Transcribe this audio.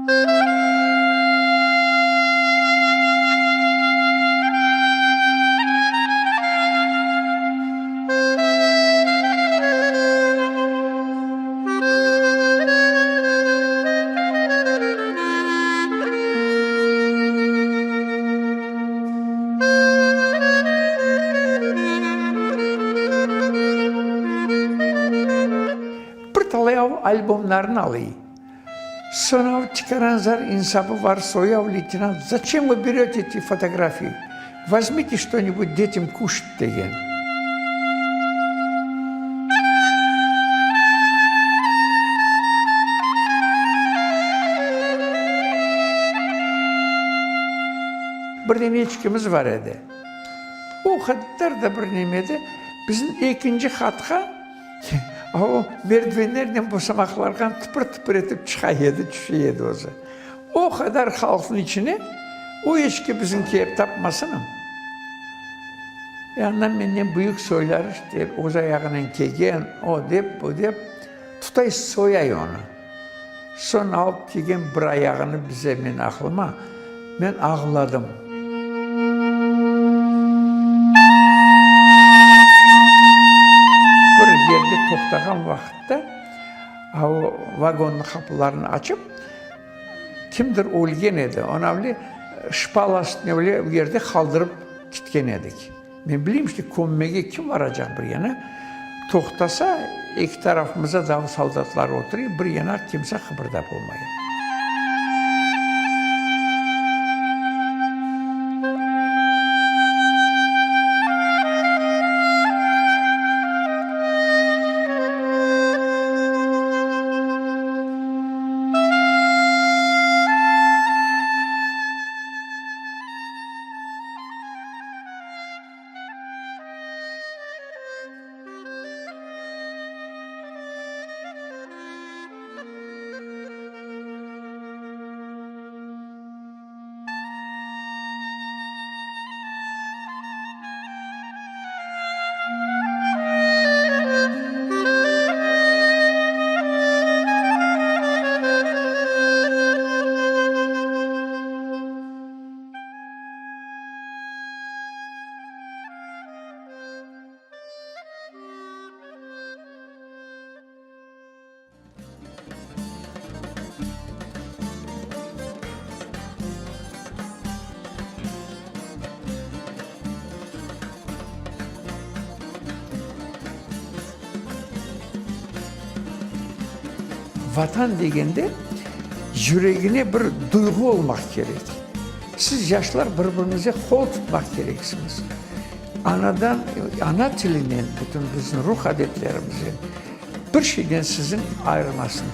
Bir talay av albomlarını alıy. Soñ av tikaranzar insabı var, soyav leytenant, Zaçem vı berete eti fotografiyi? Vozmite şto-nibud detim kuşat, degen. Bir dene eçkimiz bar edi. O qadar da bir neme edi, bizim ekinci qatqa o merdivenlernen basamaqlarğa tıpır-tıpır etip çıqa edi, tüşe edi özü. O qadar halqnıñ içine o eçki bizim kelip tapmasınım. E andan menden büyük soyları işte öz ayağınen kelgen, o dep, bu dep, tutay soyay onı. Soñ alıp kelgen bir ayağını bize, men aqlıma, men ağladım. Bir yerde toqtağan vaqıtta, a o vagonnıñ qapılarını açıp, Kimdir ölgen edi, onı avle şpala üstüne öyle bir yerde qaldırıp ketken edik. Men bileyim işte, kömmege kim baracaq bir yana? Toqtasa, eki tarafımızda daa soldatlar oturuy, bir yana kimse qıbırdap olmay. Vatan degende, yüregine bir duyğu olmaq kerek. Siz, yaşlar, bir-biriñize qol tutmaq kereksiñiz. Anadan, ana tilinen, bütün bizim ruh adetlerimizden bir şeyden siziñ ayırmasın.